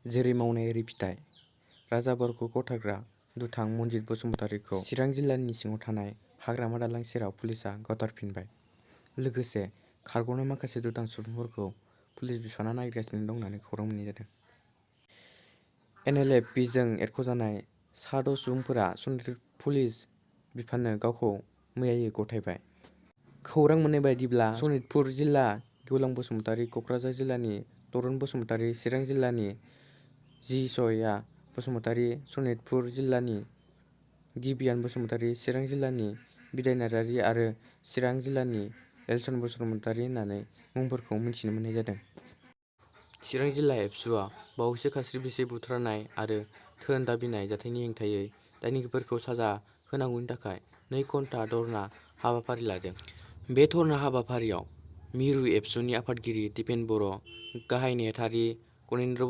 जेरै मावनाय एरै फिथाइ। राजाबरखौ गावथारग्रा दुथां मनजित बसुमतारीखौ चिरां जिल्लानि सिङाव थानाय हाग्रामा दालां सेराव पुलिसआ गावथारफिनबाय। लोगोसे खारग'नाय माखासे दुथां सुबुंफोरखौ पुलिस बिफाना नागिरगासिनो दं होननानै खौरां मोननाय जादों। NLF-Bजों एरख'जानाय सा 6 सुबुंफोरा सनितपुर पुलिस बिफाननो गावखौ मैयायै गथायबाय। खौरां मोन्नाय बायदिब्ला सनितपुर जिल्ला गेवलां बसुमतारी, क'क्राझार जिल्लानि तरुन बसुमतारी, चिरां जिल्लानि जिसया बसुमतारी, सनितपुर जिल्लानि गिबियान बसुमतारी, चिरां जिल्लानि बिदाय नार्जारि आरो चिरां जिल्लानि एलसन बसुमतारी होननानै मुंफोरखौ मिथिनो मोननाय जादों। चिरां जिल्ला एबसुआ बावैसो खास्रि-बिस्रि बुथारनाय आरो धोन दाबिनाय जाथायनि हेंथायै दायनिगिरिफोरखौ साजा होनांगौनि थाखाय 2 घन्टा धर्ना हाबाफारि लादों। बे धर्ना हाबाफारियाव मिरु एबसुनि आफादगिरि दिपेन बर', गाहाय नेहाथारि गनेन्द्र